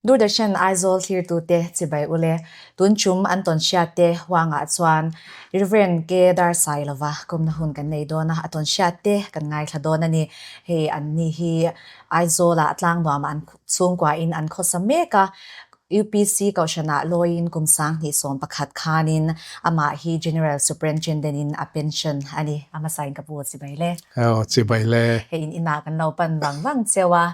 Doordarshan Aizawl thlirtute chibai ule tun chum an tawn hriat te huangah chuan Rev. K. Darsailova kumna hun kan nei dawn a, a tawn hriat te kan ngaithla dawn a ni. Hei an ni hi Aizawlah tlangnuamah an chhungkuain an khawsa mek a, UPC Kohhranah lawiin kum 2011 khanin amah hi General Superintendent-in a pension a ni. A hmasain ka pu chibai le. Aw, chibai le. Hei in inah kan lo pan vang vang cheu a,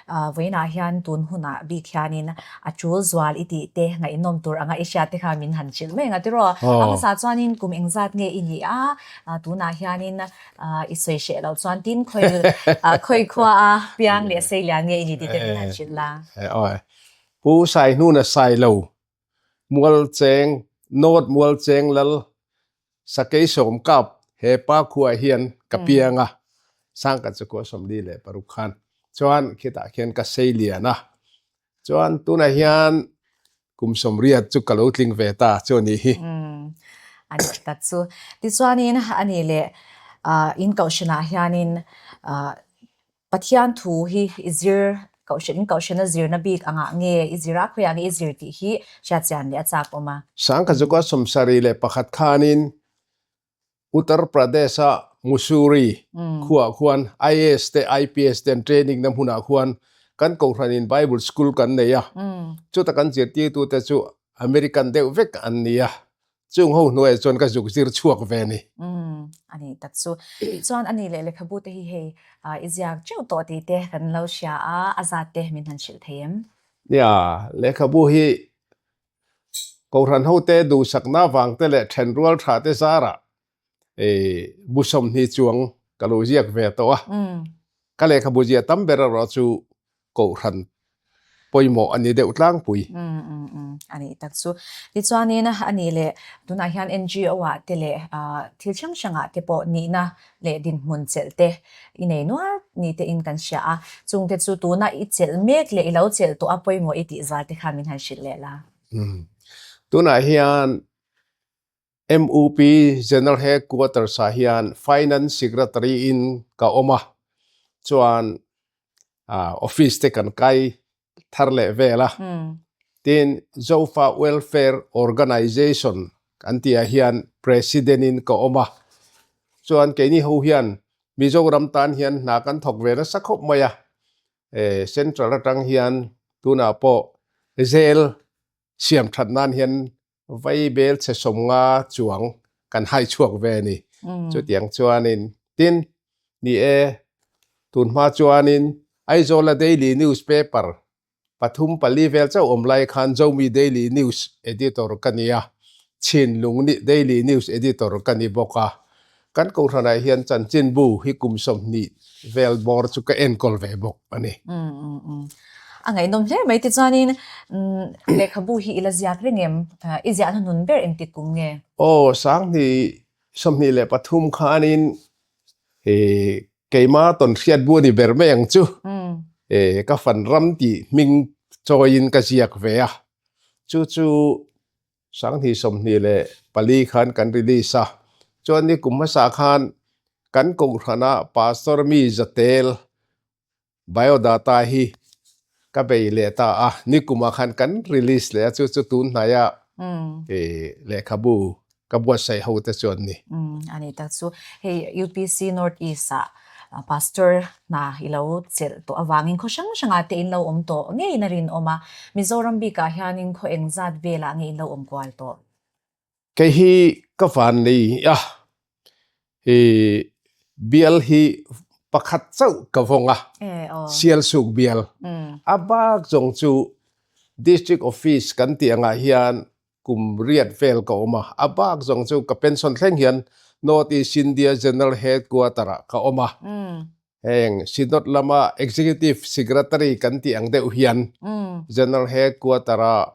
vawiinah hian tun hunah bik hianin a tul zual i tih te ngaihnawm tur anga i hriat te kha min han hrilh mai ang a tiraw? A hmasa chuanin kum engzat nge i nih a, tunah hianin i sawi hreh loh chuan tin khawi khawi khua a piang leh seilian nge i ni tih te min han hrilh la. Aw, Pu Saihnuna Sailo, Mualcheng, North Mualcheng Lal, Sakei Sawmkap he pa khuaah hian ka piang a, Sangkhat chu khua 46 khan chuan khitah khian ka sei lian a, chuan tunah hian kum 80 chu ka lo tling ve ta chu a nih hi. A ni tak chu. Tichuanin a nih leh in kohhranah hianin Pathian thu hi i zir kohhran in kohhrana zirna bik angah nge i zir a, khawiah nge i zir tih hi hriatchian leh a chak awm a. Sangkhazuka 71 khanin Uttar Pradesh-a Mussoorie khuaah khuan IAS te IPS te an training na hmunah khuan kan kohhranin Bible School kan nei a, chuta kan zirtirtute chu American deuh vek an ni a. Chung ho hnuaiah chuan ka zuk zir chhuak ve ni. Umm, a nih tak chu. Chuan a nih leh lehkhabu te hi hei i ziak teuh tawh tih te kan lo hria a, a zat te min han hrilh thei em? Nia, lehkhabu hi Kohhran hote duhsakna avang te leh thenrual tha te zarah bu 20 chuang ka lo ziak ve tawh a. Ka lehkhabu ziah tam ber erawh chu Kohhran pawimawh a ni deuh tlangpui. A nih tak chu. Tichuanin a nih leh tunah hian NGO ah te leh thil hrang hrangah te pawh nihna leh dinhmun chelh te i nei nual ni tein kan hria a. Chungte chu tuna i chelh mek leh i lo chelh tawh a pawimawh i tih zal te khan min han hrilh leh la. Tunah hian MUP General Headquarters ah hian Finance Secretary in ka awm a, chuan office te kan kai thar leh vel a. Tin, Zofa Welfare Organization kan tih ah hian President in ka awm a. Chuan keini ho hian Mizoram tan hian hna kan thawk ve nasa khawp mai a. Central atang hian tunah pawh jail siam that nan hian Vai bel chhe 50 chuang kan hai chhuak ve a ni. Chutiang chuanin tin, ni e, tun hma chuanin Aizawla Daily News paper pathum pali vel chauh awm lai khan Zomi Daily News editor ka ni a, Chhinlung Daily News editor ka ni bawk a. Kan Kohhranah hian chanchinbu hi kum 20 vel bawr chu ka enkawl ve bawk a ni. A ngaihnawm hle mai tichuanin lehkhabu hi i la ziak reng em? I ziahna hnun ber engtik kum nge? Aw, 2023 khanin keima tawn hriatbu a ni ber mai ang chu. Ka fan ram tih hming chawiin ka ziak ve a, chu chu 2024 khan kan release a, chuan ni kum hmasa khan kan Kohhrana Pastor mi Zatel biodata hi ka bei leh ta a, ni kumah khan kan release leh a, chu chu tun hnaia lehkhabu ka buatsaih ho te chu an ni. A ni tak chu hei UPC North East ah Pastor hna i lo chelh tawh avangin khaw hrang hrangah te in lo awm tawh ngeiin a rinawm a, Mizoram bikah hianin khaw engzat velah nge in lo awm kual tawh? Kei hi ka van nei a, i bial hi pakhat chauh ka vawng a, Sialsuk bial. A bak zawng chu District Office kan tih angah hian kum riat vel ka awm a, a bak zawng chu ka pension thleng hian North East India General Headquarter ah ka awm a, heng Synod lama Executive Secretary kan tih ang deuh hian General Headquarter ah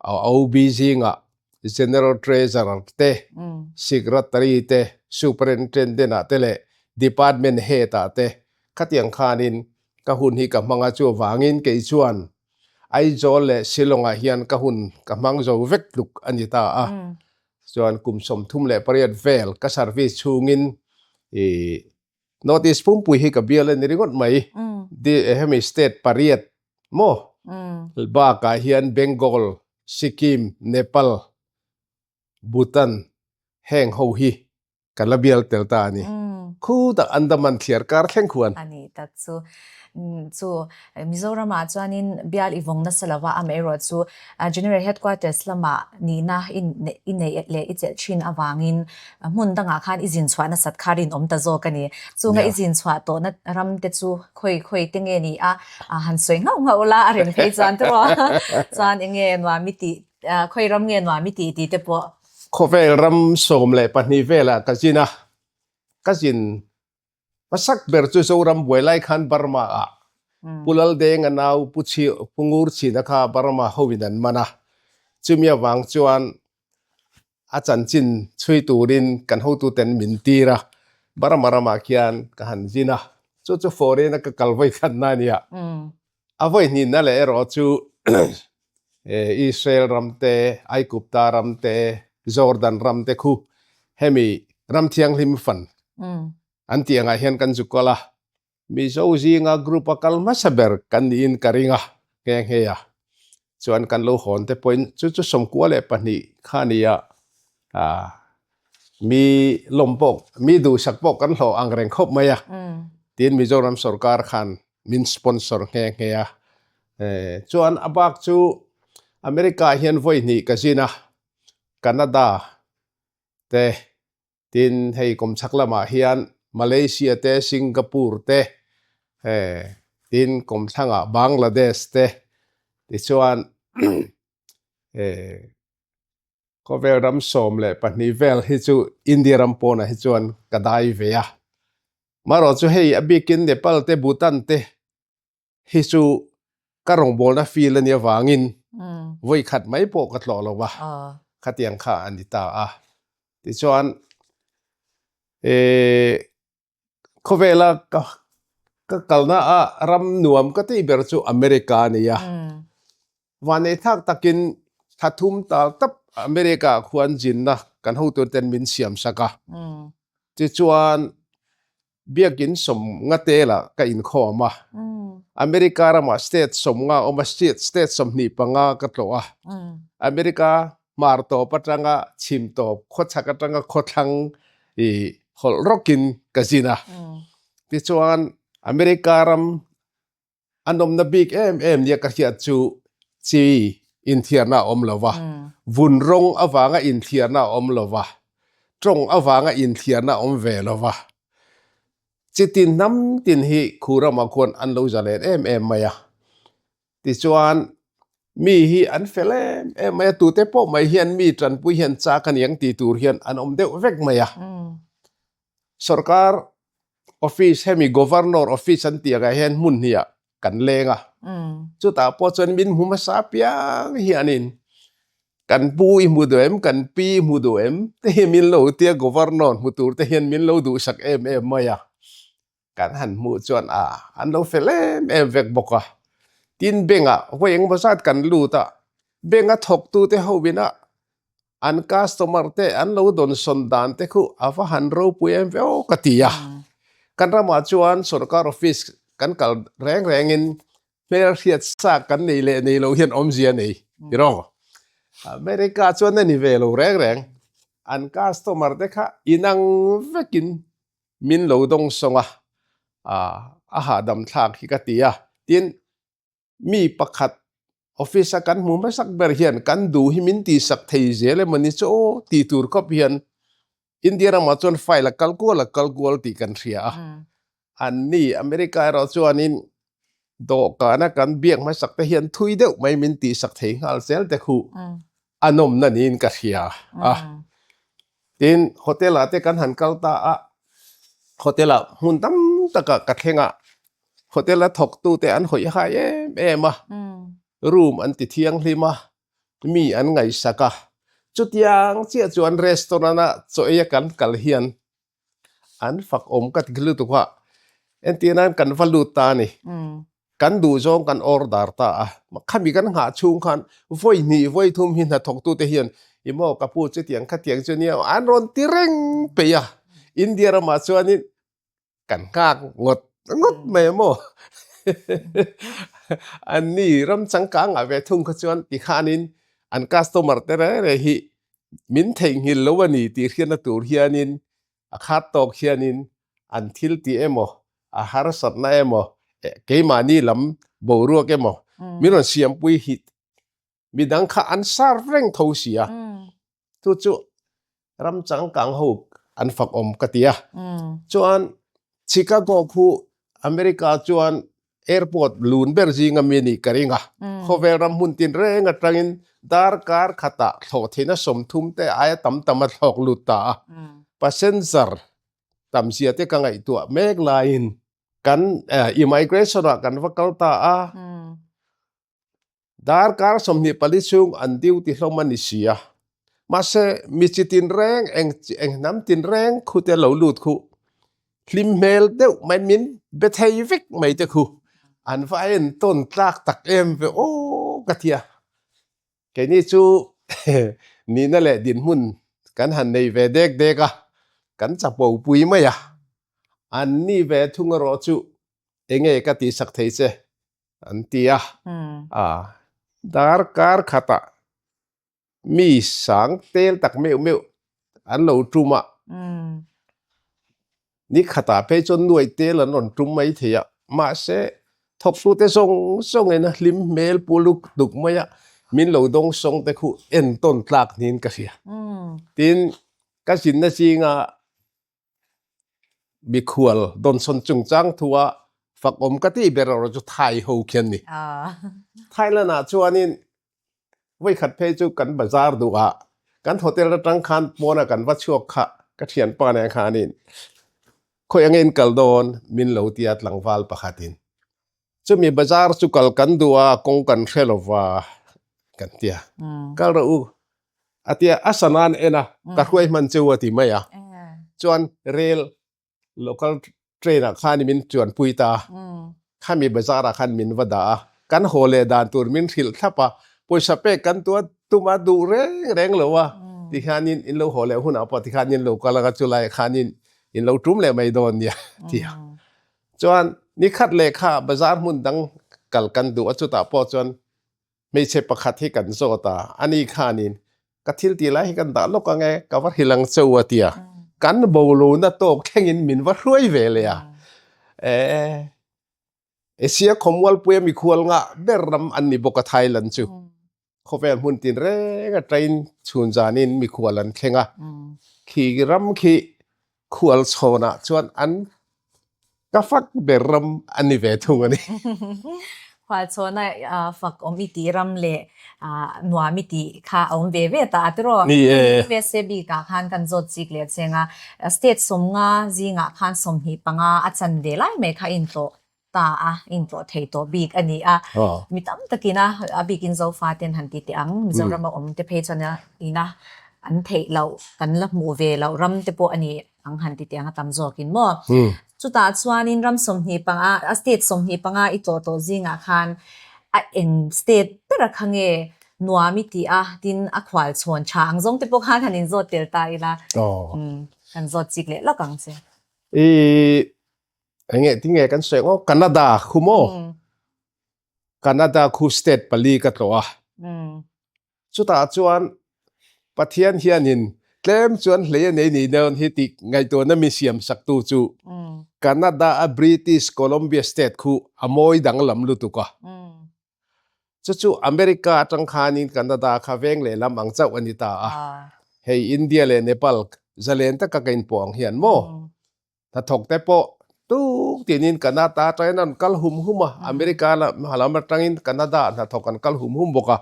OB zingah General Treasurer te, Secretary te, Superintendent ah te leh Department Head ah te khatiang khanin ka hun hi ka hmang a, chuvangin kei chuan Aizawl leh Shillong-ah hian ka hun ka hmang zo vek tluk a ni ta a. Chuan kum 38 vel ka service chhungin i North East pumpui hi ka bial a ni ringawt mai. Hemi state pariat maw? Bakah hian Bengal, Sikkim, Nepal, Bhutan heng ho hi Kan la bial tel ta a ni. Khu tak Andaman thliar kar thleng khuan. A ni tak chu. Chu Mizoram ah chuanin bial i vawng nasa lova amaherawh chu General Headquarters lamah nihna i neih leh i chelh thin avangin hmun dangah khan i zin chhuah nasat kha rinawm ta zawk a ni. Chunga i zin chhuah tawhna ram te chu khawi khawi te nge ni a han sawi nghauh nghauh la a rem phei chuan tawh a chuan enge nuam i tih khawi ram nge nuam i tih tih te pawh. Khawvel ram 12 velah ka zin a, ka zin hmasak ber chu Zoram buai lai khan Burma ah Pu Laldenga nau Pu Pu Ngur Chhina kha Burma hoin an man a, chumi avang chuan a chanchin chhui turin kan hotuten min tir a, Burma ramah khian ka han zin a, chu chu foreign a ka kal vawi khatna a nia. A vawihnihna leh erawh chu Israel ram te, Aigupta ram te, Jordan ram te khu hemi ram thianghlim fan an tih angah hian kan zu kal a. Mizo zinga group a kal hmasa ber kan niin ka ring a nghe nghe a. Chuan kan lo hawn te pawhin chu chu 92 kha a ni a, mi lawm pawh mi duhsak pawh kan hlawh ang reng khawp mai a. Tin Mizoram sorkar khan min sponsor nghe nghe a. Chuan a bak chu America ah hian vawi hnih ka zin a, Canada te tin hei kawmchhak lamah hian Malaysia te Singapore te tin kawmthlangah Bangladesh te tichuan Khawvel ram 12 vel hi chu India ram pawnah hi chuan ka dai ve a. Marawh chu hei a bikin Nepal te Bhutan te hi chu ka rawngbawlna field a nih avangin vawi khat mai pawh ka tlawh lo va, khatiang kha a ni ta a. Tichuan khawvela ka ka kalna a ram nuam ka tih ber chu America a ni a. Vanei thak takin thla thum tal tap America ah khuan zinna kan hotu ten min siam sak a. Tichuan biakin 50 telah ka inkhawm a. America ramah state 50 a awm a, state state 25 ka tlawh a. America hmar tawp atanga chhim tawp khawchhak atanga khawthlang i hawlh rawkin ka zin a. Tichuan America ram A nawmna bik em em nia ka hriat chu chi inthiarna a awm lo va, vun rawng avanga inthiarna a awm lo va, tawng avanga inthiarna a awm ve lo va. Chi tin hnam tin hi khu ramah khuan an lo zalen em em mai a. Tichuan mi hi an fel em em mai a, tute pawh mai hian mi tanpui hian chak a niang ti tur hian an awm deuh vek mai a. Sorkar office hemi governor office an tih angah hian hmun hnih ah kan leng a, chutah pawh chuan min hmu hmasa piang hianin kan pu i hmu duh em, kan pi i hmu duh em te hi min lo tia governor hmu tur te hian min lo duhsak em em mai a, kan han hmuh chuan a an lo fel em em vek bawk a, tin bank ah vawi engemaw zat kan lut a, bank a thawktute ho in a An customer te an lo dawnsawn dan te khu a va han ropui em ve aw ka ti a. Kan ramah chuan sorkar office kan kal reng rengin hmelhriat sa kan nei leh nei lo hian awmzia nei tiraw. America chuan a ni ve lo reng reng. An customer te kha inang vekin min lo dawngsawng a, a hahdam thlak hi ka ti a. Tin, Mi pakhat office a kan hmu hmasak ber hian kan duh hi min tihsak thei zel emaw ni chu aw tih tur khawp hian India ramah chuan file a kal kual a kal kual tih kan hria a. Anni America erawh chuanin dawhkana kan biak hmasak te hian thui deuh mai min tihsak thei nghal zel te khu a nawmna niin ka hria a. Tin, hotel ah te kan han kal ta a, hotel ah hmun tam takah ka thleng a, hotel a thawktute an hawih hai em em a, room an ti thianghlim a, mi an ngaihsak a, chutiang chiah chuan restaurant a chaw ei a kan kal hian an fak awm ka ti lutuk a, entir nan kan va lut ta a ni, kan duh zawng kan order ta a, khami kan nghah chhung khan vawi hnih vawi thum hi hnathawktute hian i maw ka pu chutiang khatiang chu nia an rawn ti reng peih a, India ramah chuanin kan nghak ngawt ngawt mai a maw? Anni ram changkang ah ve thung kha chuan tikhanin an customer te reng reng hi min theihnghilh lo a ni tih hriatna tur hianin a khat tawk hianin an thil tih emaw a harsatna emaw keimahni lam boruak emaw min rawn siampui hi midang kha an serve reng tho si a, chu chu ram changkang ho an fak awm ka ti a. Chuan Chicago khu America chuan airport lun ber zinga mi nih ka ring a, khawvel ram hmun tin reng atangin darkar khatah thlawh theihna 30 te aia tam tam a thlawk lut ta a, passenger tam zia te ka ngaihtuah mek laiin kan immigration ah kan va kal ta a. Darkar 24 chhung an duty hlawm a ni si a. Mahse, mi chi tinreng, eng eng hnam tinreng khute lo lut khu hlim hmel deuh mai min be thei vek mai te khu an va entawn tlak tak em ve aw ka ti a. Keini chu nihna leh dinhmun kan han nei ve dek dek a, kan chapo pui mai a. An ni ve thung erawh chu enge ka tihsak thei che an ti a. A darkar khatah mi sang tel tak meuh meuh an lo tum a. Ni khatah phei chuan nuai tel an rawn tum mai thei a. Mahse, thawktute zawng zawngin a hlim hmel pu luk duk mai a, min lo dawng sawng te khu entawn tlak niin ka hria. Tin, ka zinna zinga Mikhual dawnsawn chungchang thua fakawm ka tih ber erawh chu Thai ho khi an ni. Thailand ah chuanin voikhat phei chu kan bazar duh ah kan hotel atang khan pawnah kan va chhuak kha ka thianpa nen khanin khawi ange in kal dawn min lo tia tlangval pakhatin chumi bazar chu kal kan duh a kawng kan hre lova kan tia kal rawh u A tia, a sana an en a, ka hruai hman cheu a ti mai a. Chuan rail local train ah khan min chuanpui ta a, khami bazar ah khan min va dah a, kan haw leh dan tur min hrilh thlap a, pawisa pek kan tua tum a duh reng reng lo a, tikhianin in lo haw leh hunah pawh tikhian in lo kal anga chulaiah khanin in lo tum leh mai dawn nia a ti a. Chuan nikhat lehkha bazar hmun dang kal kan duh a, chutah pawh chuan Hmeichhe pakhat hi kan zawt a, ani khanin ka thil tih lai hi kan dah lawk ang e, ka va hrilh ang che u a ti a, kan bolohna tawk thlengin min va hruai ve leh a. Eh, Asia khawmualpuia mikhual ngah ber ram an ni bawk a Thailand chu. Khawvel hmun tin reng a train chhun zanin mikhual an thleng a, khi ram khi khual chhawnah chuan an ka fak ber ram a ni ve thung a ni. Khual chhawna fak awm i tih ram leh nuam i tih kha a awm ve ve ta a tiraw? Ni e. USA bikah khan kan zawt chik leh cheng a, state 50 zingah khan 25 a chan ve lai mai kha intlawh ta a intlawh thei tawh bik a ni a. Mi tam takin a, a bikin Zofa ten han ti teh ang, Mizoram a awm te phei chuan a ina an theih loh, kan la hmuh ve loh ram te pawh a ni ang han ti teh ang a tam zawkin maw. Chutah chuanin ram 25, a state 25 i tlawh tawh zingah khan a eng state bera kha nge nuam i tih a, tin a khual chhawn tha ang zawng te pawh khan han inzawt tel ta ila, kan zawt chik leh lawk ang che. I Enge tinge kan sawi ang aw Canada khu maw? Canada khu state pali ka tlawh a. Chutah chuan Pathian hianin tlem chuan hlei a nei ni dawn hi tih ngaihtuahna mi siam saktu chu Canada a British Columbia state khu a mawi danglam lutuk a. Chu chu America atang khanin Canada kha veng lehlam ang chauh a ni ta a. Hei India leh Nepal zalen taka ka inpawh ang hian maw? Hnathawk te pawh tuk tinin Canada atangin an kal hum hum a, America lam atangin Canada ah hnathawk an kal hum hum bawk a.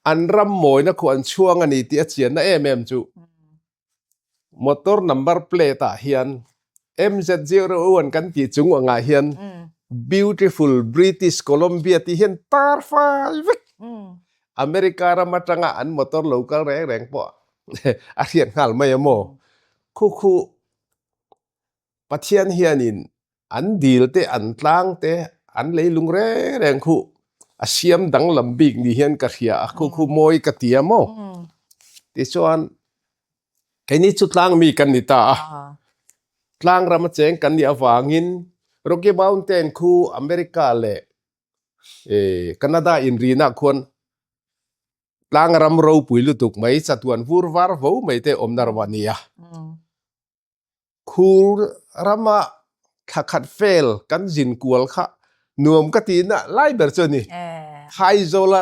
An ram mawina khu an chhuang a ni tih a chianna em em chu motor number plate ah hian MZ01 kan tih chung angah hian Beautiful British Columbia tih hian tar fai vek. America ram atanga an motor lo kal reng reng pawh a hriat nghal mai a maw? Khu khu Pathian hianin an dil te, an tlang te, an leilung reng reng khu a siam danglam bik ni hian ka hria a, khu khu mawi ka ti a maw? Tichuan keini chu tlang mi kan ni ta a, tlang ram a cheng kan nih avangin. Rocky Mountain khu America leh Canada inrina khuan tlang ram ropui lutuk mai chatuan vur var vo mai te awmna ram a ni a. Khur rama thla khat fel kan zin kual kha nuam ka tihna lai ber chu a ni. Aizawla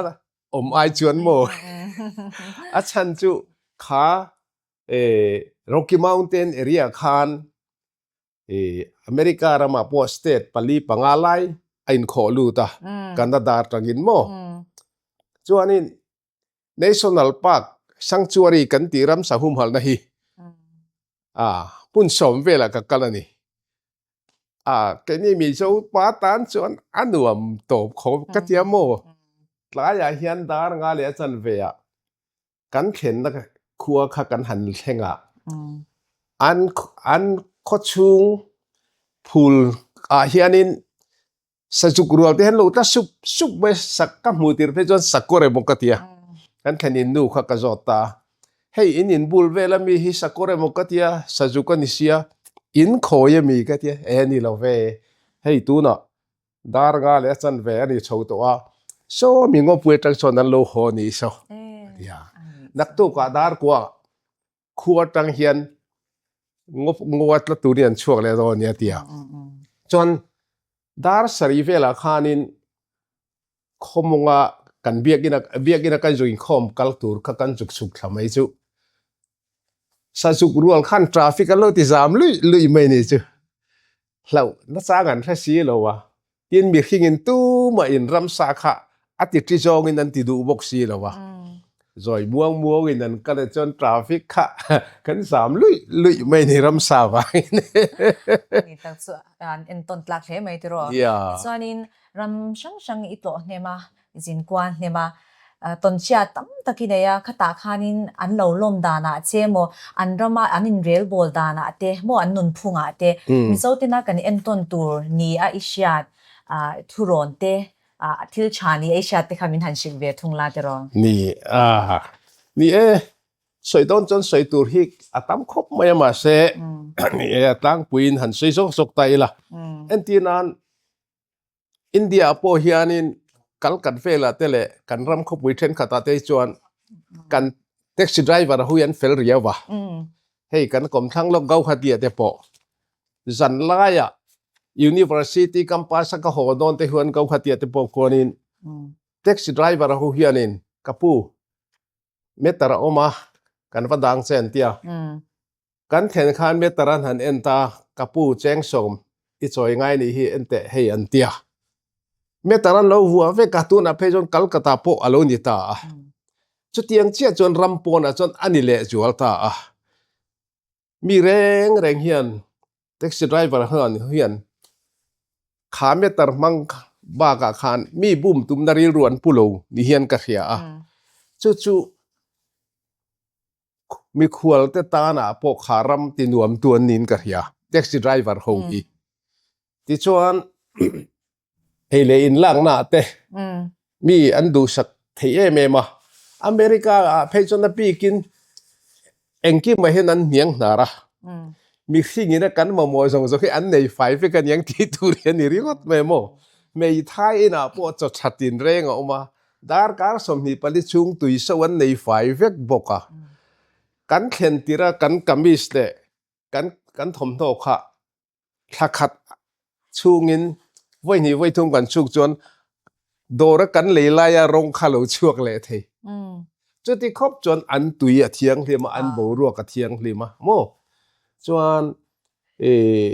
awm ai chuan maw? A chhan chu kha Rocky Mountain area khan America ramah pawh state pali panga lai a inkhawh lut a, Canada atangin maw? Chuanin National Park Sanctuary kan tih ramsa humhalhna hi hmun sawm velah ka kal a ni. Keini Mizo pa tan chuan a nuam tawp khawp ka tia maw? Tlaiah hian dar nga leh a chanve ah kan thlenna khua kha kan han thleng a, an an khawchhung phul ah hianin sazuk rual te hian lo tla sup sup mai sak ka hmuh tir phei chuan sakawr emaw ka ti a, kan thlen in nu kha ka zawt ta a, hei in inbul vel ami hi sakawr emaw ka ti a, sazuk a ni sia, in khawi ami ka ti a, e ni lo ve, hei tunah Dar nga leh a chanve a ni chho tawh a, saw mi ngawpui atang chuan an lo haw a ni saw a ti a. Naktukah dar kuah khua atang hian ngaw a tla turin an chhuak leh dawn a ni a ti a. Chuan dar sarih velah khanin khawmunga kan biakina biakina kan zuk inkhawm kal tur kha kan zuk chhuk thla mai chu sazuk rual khan traffic an lo ti zam luih luih mai a ni chu. Hlauh nachang an hre si lo a, tin mihringin tumah in ramsa kha a ti ṭi zawngin an ti duh bawk si lo a, zawi muang muangin an kal e chuan traffic kha kan zam luih luih mai ni ramsa vangin. Ni tak chu an entawn tlak hle mai tiraw. Tichuanin ram hrang hrang i tlawh hnem a, Zinkuan hnem a, tawnchhia tam tak i nei a, khatah khanin an lo lawm danah che maw, an rama an inrelbawl danah te maw, an nunphungah te, Mizo tena kan entawn tur ni a i hriat thurawn te, thil tha ni a i hriat te kha min han hrilh ve thung la tiraw? Ni a, ni e, sawi dawn chuan sawi tur hi a tam khawp mai a mahse ni e a tlangpuiin han sawi zawk zawk ta ila, entir nan India ah pawh hianin Kalkat velah te leh kan ram khawpui thenkhatah te hi chuan kan taxi driver hui an fel riau va. Hei kan kawmthlang lawk Gauhati ah te pawh zan laiah University campus a ka haw dawn te huan Gauhati ah te pawh khuanin taxi driver ho hianin ka pu meter a awm a kan va dang che an tia. Kan thlen khan meter an han en ta, ka pu Chengsawm i chawi ngai nih hi en teh hei an tia. Meter an lo vuah vek a, tunah phei chuan Calcutta pawh a lo ni ta a. Chutiang chiah chuan ram pawnah chuan a ni leh zual ta a. Mi reng reng hian taxi driver hian hian kha meter hmang bakah khan mi bum tumna rilru an pu lo ni hian ka hria a. Chu chu Mikhualte tanah pawh kha ram ti nuam tu an niin ka hria, taxi driver ho hi. Tichuan hei leh inlakna ah te mi an duhsak thei em em a, America ah phei chuan a bikin engkimah hian an hniang hnar a, mihringin a kan mamawh zawng zawng hi an nei fai vek a niang tih tur hi a ni ringawt mai maw. Hmeithai inah pawh chaw tha tinreng a awm a, Darkar 24 chhung tui so an nei fai vek bawk a, kan thlen tirh a kan kamis leh kan kan thawmhnaw kha thla khat chhungin vawi hnih vawi thum kan chhuk chuan dawr a kan lei laia rawng kha lo chhuak leh thei. Chuti khawp chuan an tui a thianghlim a, an boruak a thianghlim a maw? Chuan ih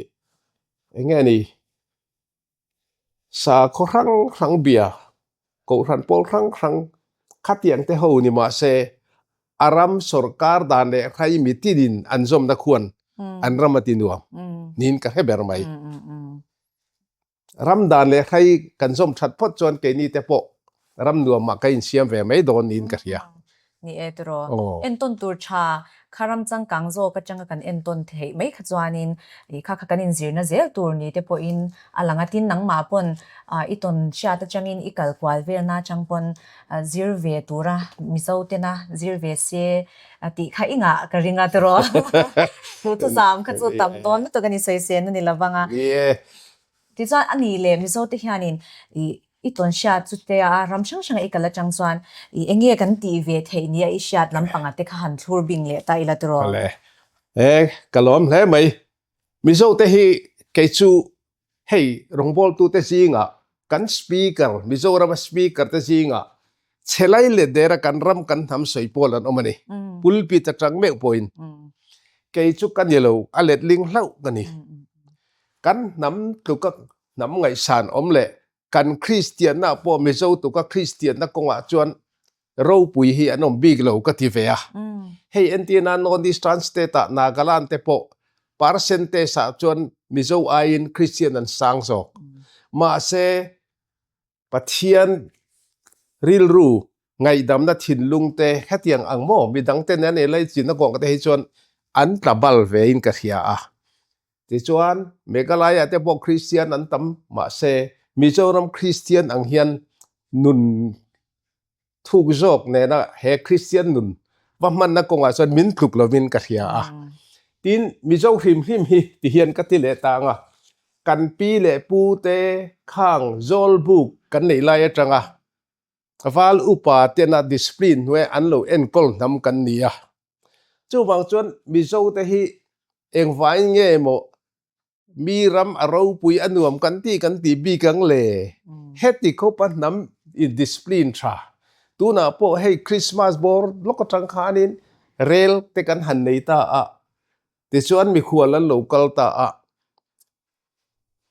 eng nge ni? Sakhaw hrang hrang bia, kohhran pawl hrang hrang khatiang te ho ni mah se a ram sorkar dan leh hrai mitinin an zawmna khuan an ram a ti nuam niin ka hre ber mai. Ram dan leh hrai kan zawm that phawt chuan keini te pawh ram nuamah ka insiam ve mai dawn niin ka hria. Ni e tiraw. Entawn tur tha kha ram changkang zawk atanga kan entawn theih mai kha chuanin ih kha kha kan inzirna zel tur ni te pawhin a lang a. Tin nangmah pawn i tawn hriat atangin i kal kual velna atang pawn zir ve tura Mizo tena zir ve se tih kha i ngah ka ring a tiraw. Duhthusam kha chu tam dawn lutuk a ni sawi sen a ni lovang a. Ni e. Tichuan a ni leh Mizo te hianin ih i tawn hriat chu te a ram hrang hranga i kal atang chuan ih eng nge kan tih ve theih nia i hriat lampanga te kha han thlur bing leh ta ila tiraw? Awle. E, ka lawm hle mai. Mizo te hi kei chu hei rawngbawltute zingah kan Speaker, Mizorama Speaker te zingah chhelai leh dera kan ram kan hnam sawi pawl an awm a ni. Pulpit atang meuh pawhin kei chu ka ni lo, a letling hlauh ka ni. Kan hnam tluka hnam ngaihsan awm leh kan Kristianna pawh Mizo tuka Kristianna kawngah chuan ropui hi an awm bik lo ka ti ve a. Hei entirna North Eastern State ah Nagaland te pawh percentage ah chuan Mizo aiin Christian an sang zawk. Mahse Pathian rilru ngaihdamna thinlung te hetiang ang maw midang te nen ei lai chinna kawng te hi chuan an tla bal ve in ka hria a. Tichuan Meghalaya te pawh Christian an tam mahse Mizoram Christian ang hian nun thuk zawk nena he Kristian nun va hmanna kawngah chuan min tluk lovin ka hria a. Tin, Mizo hrim hrim hi ti hian ka ti leh ta ang a, kan pi leh pu te khang zawlbuk kan neih lai atanga val upa tena discipline hnuai an lo enkawl hnam kan ni a. Chuvang chuan Mizo te hi engvangin nge maw Mi ram a ropui a nuam kan tih kan tih bik ang le. Heti khawpa hnam in discipline tha. Tunah pawh hei Christmas bawr lawk atang khanin rel te kan han nei ta a, tichuan mikhual an lo kal ta a.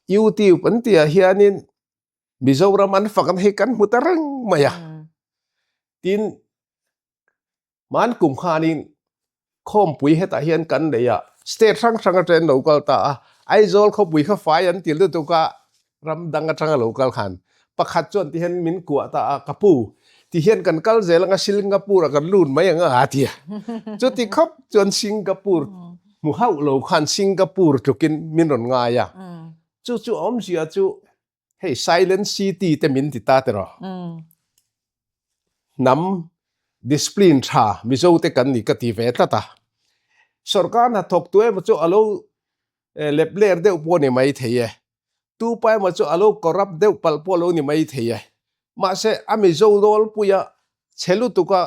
YouTube an tihah hianin Mizoram an fak an hei kan hmu ta reng mai a. Tin, Hman kum khanin khawmpui hetah hian kan nei a, state hrang hrang atangin an lo kal ta a, Aizawl khawpui kha fai an ti lutuk a, ram dang atanga lo kal khan pakhat chuan ti hian min kuah ta a, ka pu ti hian kan kal zel anga Singapore ah kan lut mai ang a ti a, chuti khawp chuan Singapore hmu hauh lo khan Singapore tlukin min rawn ngai a, chu chu awmzia chu Hei Silent City te min ti ta tiraw? Hnam discipline tha Mizo te kan ni ka ti ve tlat a. Sorkar hnathawk tu emaw chu a lo lep ler deuh pawh a ni mai thei e. Tu pa emaw chu a lo corrupt deuh palh pawh a lo ni mai thei e. Mahse a Mizo nawlpuia chhe lutuka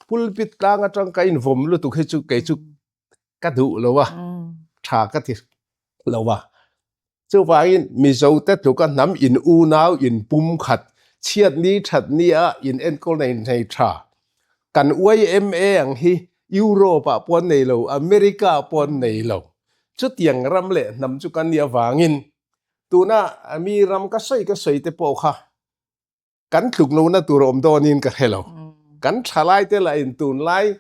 pulpit tlang atang ka invawm lutuk hi chu kei chu ka duh lo a, tha ka ti lo a. Chuvangin Mizote tluka hnam in unau in pumkhat, chhiatni thatni a in enkawl nei nei tha. Kan YMA ang hi Europe ah pawh an nei lo, America ah pawh an nei lo. Chutiang ram leh hnam chu kan nih avangin tuna mi ram ka sawi ka sawi te pawh kha Kan tluk lohna tur a awm dawnin ka hre lo. Kan thalaite lahin tunlai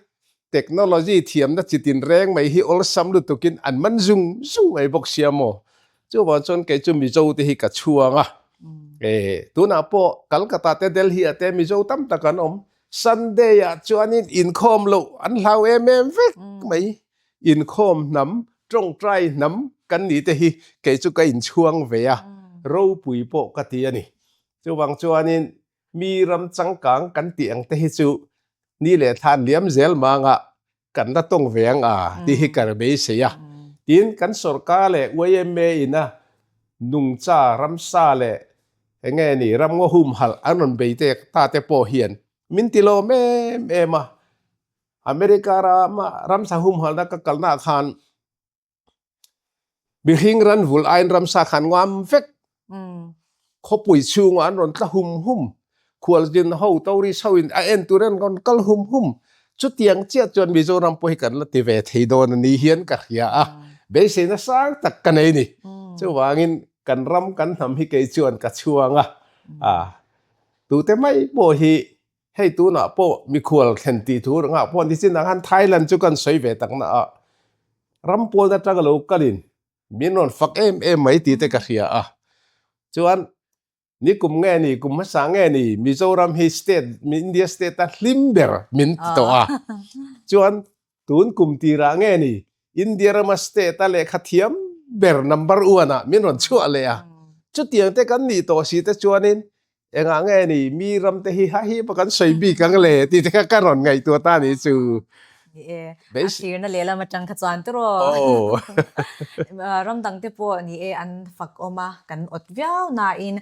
technology thiamna chitin reng mai hi awlsam lutukin an man zung zung mai bawk sia maw? Chuvang chuan kei chu Mizo te hi ka chhuang a. E, tunah pawh Calcutta te Delhi ah te Mizo tam tak an awm. Sunday ah chuanin inkhawm loh an hlau em em vek mai. Inkhawm hnam, tawngtai hnam kan nih te hi kei chu ka inchhuang ve a, ropui pawh ka ti a ni. Chuvang chuanin mi ram changkang kan tih ang te hi chu ni leh thlan liam zel mangah kan la tawng ve ang a tih hi ka beisei a. Tin, kan sorkar leh yma ina nungcha, ramsa leh eng nge ni ramngaw humhalh an rawn bei te ta te pawh hian min ti lawm em em a. America rama ramsa humhalhna ka kalnaah khan Mihring ran vul aiin ramsa khan nguam vek. Khawpui chhungah an rawn tla hum hum. Khualzin ho tourist ho in a en tur an rawn kal hum hum. Chutiang chiah chuan Mizoram pawh hi kan la ti ve thei dawn a ni hian ka hria a. Beiseina sang tak ka nei ni. Chuvangin kan ram kan hnam hi kei chuan ka chhuang a. Tute mai pawh hi Hei tunah pawh mikhual thlen tih thu rengah pawh nichin ang khan Thailand chu kan sawi ve tak na a, ram pawn atanga lo kalin min rawn fak em em mai tih te ka hria a. Chuan nikum nge ni, kum hmasa nge ni Mizoram hi state, India state a hlim ber min ti tawh a. Chuan tun kum tirah nge ni India rama state a lehkha thiam ber number one ah min rawn chhuah leh a. Chutiang te kan nih tawh si te chuanin Engah nge ni mi ram te hi ha hi pa kan sawi bik ang le tih te kha ka rawn ngaihtuah ta ni chu. Ni e, a thlirna lehlam atang kha chuan tiraw? Ram dangte pawh ni e an fak awm a, kan awt viau nain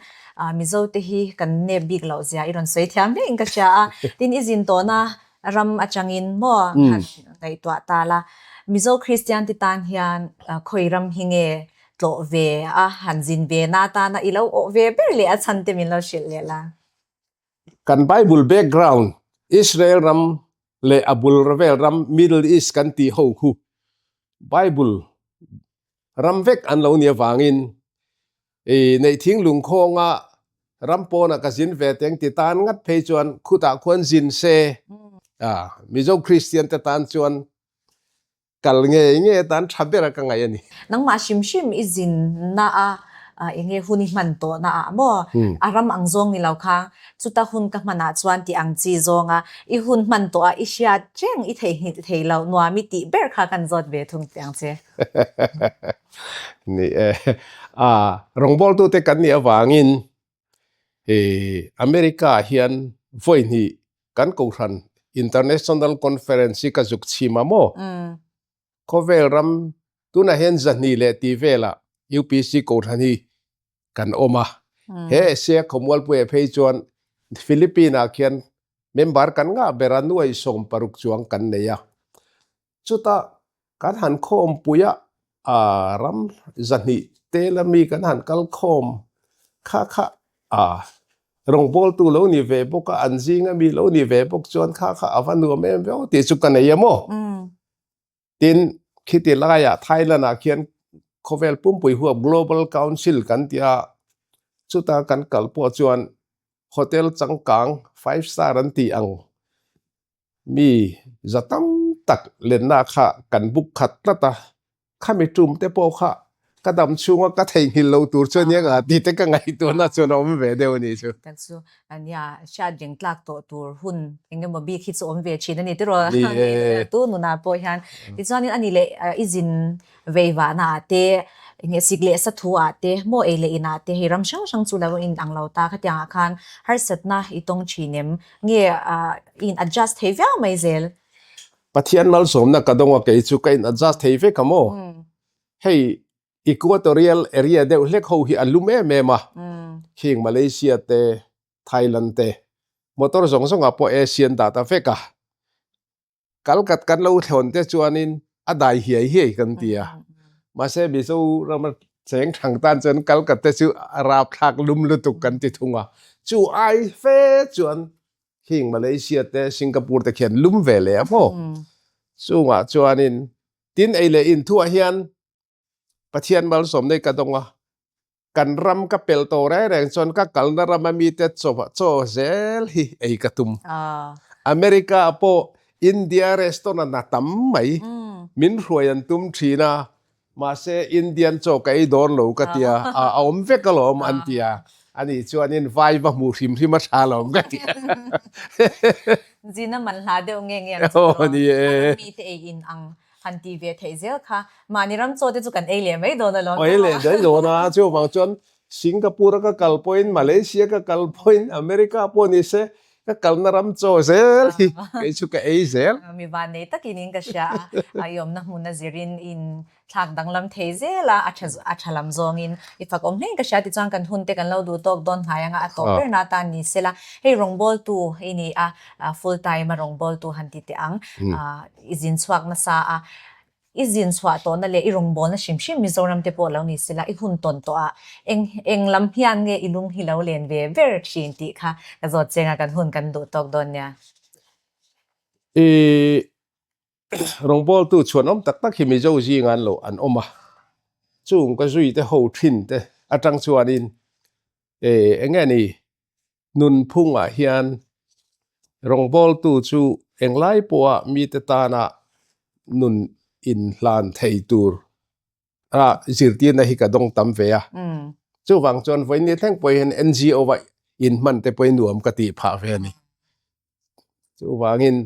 Mizo te hi kan nep bik loh zia i rawn sawi thiam viau in ka hria a. Tin, i zin tawhna ram atangin maw han ngaihtuah ta la, Mizo Kristian te tan hian khawi ram hi nge tlawh ve a, han zin ve na atana i lo awh ve ber leh a chhan te min lo hrilh leh la. Kan Bible background Israel ram leh a bul vel ram Middle East kan tih ho khu Bible ram vek an lo nih avangin i neih thinglung khawnga ram pawnah ka zin ve teng ti tan ngat phei chuan khutah khuan zin se a Mizo Kristian te tan chuan Kal ngei ngei atan tha ber a ka ngaih a ni. Nangmah hrim hrim i zinna a eng nge hun i hman tawhna ah maw? A ram ang zawng ni lo kha chuta hun ka hman ah chuan tih ang chi zawnga i hun hman tawh a i hriat reng i theihnghilh thei lo nuam i tih ber kha kan zawt ve thung teh ang che. Ni e. A rawngbawltute kan nih avangin I America ah hian vawi hnih kan kohhran International Conference hi ka zuk chhim a maw? Khawvel ram tunah hian zahnih leh tih velah UPC kohhran hi kan awm a. He Asia khawmualpuiah phei chuan Philippine ah khian member kan ngah ber a nuai 60 chuang kan nei a. Chutah kan han khawmpui a, ram 200 tel ami kan han kal khawm kha kha a rawngbawltu lo ni ve bawk a, an zing ami lo ni ve bawk chuan kha kha a va nuam em viau tih chu ka nei a maw? Tin, khiti laiah Thailand ah khian khawvel pumpui huap Global Council kan ti a, chuta kan kal pawh chuan hotel changkang five star an tih ang Mi za tam tak lenna kha kan buk khat tlat a, khami tum te pawh kha ka dam chhunga ka theihnghilh lo tur chu ania nga tih te ka ngaihtuahna chuan a awm ve deuh a nih chu. Kan chu ania hriat reng tlak tawh tur hun eng emaw bik hi chu awm ve thin a ni tiraw? Ni e. Tu nunah pawh hian tichuanin a ni leh i zin vei vahna ah te eng sik leh sa thu ah te maw ei leh inah te hei ram hrang hrang chu lo in ang lo ta khatiang ah khan harsatna i tawng thin em nge i in adjust thei viau mai zel. Pathian malsawmna ka dawng a kei chu ka in adjust thei vek a maw? Hei Equatorial area deuh hlek ho hi a lum em em a, khing Malaysia te Thailand te motor zawng zawng ah pawh AC an dah ta vek a. Kalkat kan lo thlawn te chuanin a dai hiai hiai kan ti a. Mahse Mizoram a cheng thang tan chuan kalkat te chu a rapthlak lum lutuk kan ti thung a. Chu ai fe chuan khing Malaysia te Singapore te khian lum ve leh a maw? Chungah chuanin tin ei leh in thuah hian Pathian malsawm nei ka dawng a, kan ram ka pel tawh reng reng chuan ka kalna rama mite chaw chaw zel hi ei ka tum. America ah pawh India restaurant a tam mai, min hruai an tum thin a, mahse Indian chaw ka ei dawn lo ka tia, a awm vek alawm an tia, ani chuanin vai va hmuh hrim hrim a tha alawm ka tia. Zina man hla deuh nge nge ang chu tawh, a mite ei in ang Han ti ve theih zel kha. Mahni ram chaw te chu kan ei leh mai dawn alawm. Ei leh daih dawn a, chuvang chuan Singapore a ka kal pawhin, Malaysia ka kal pawhin, America pawh ni se ka kalna ram chaw zel hi kei chu ka ei zel. Mi van nei takin in ka hria a, a i awmna hmun a zirin in thlak danglam thei zel a, a tha a tha lam zawngin i fak awm hlein ka hria tichuan kan hun te kan lo duh tawk dawn hnai anga a tawp berna atan ni sela hei rawngbawltu i ni a, full time a rawngbawltu han ti teh ang. I zin chhuak nasa a, i zin chhuah tawhna leh i rawngbawlna hrim hrim Mizoram te pawh lo ni sela, i hun tawn tawh a, eng eng lam hian nge i lung hi lo len ve ber thin tih kha ka zawt cheng a, kan hun kan duh tawk dawn nia. I rawngbawltu chhuanawm tak tak hi Mizo zinga an lo an awm a, chung ka zui te ho thin te atang chuanin eng nge ni Nunphungah hian rawngbawltu chu englai pawha mite tana nun inhlan thei tur a zirtirna hi ka dawng tam ve a. Chuvang chuan vawiin thleng pawh hian NGO a inhman te pawhin nuam ka tih phah ve a ni. Chuvangin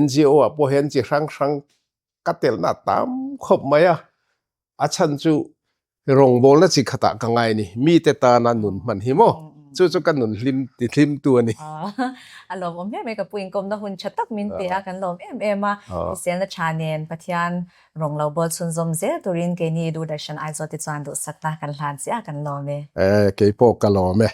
NGO ah pawh hian chi hrang hrang ka telna tam khawp mai a, a chhan chu rawngbawlna chi khatah ka ngai a ni, mite tana nun hman hi maw? Chu chu ka nun hlim ti hlimtu a ni. A lawmawm hle mai ka pu inkawmna hun tha tak min pe a, kan lawm em em a. Hriselna tha nen Pathian rawng lo bawl chhunzawm zel turin keini Doordarshan Aizawl te chuan duhsakna kan hlan chiah a, kan lawm e. Keipawh ka lawm e.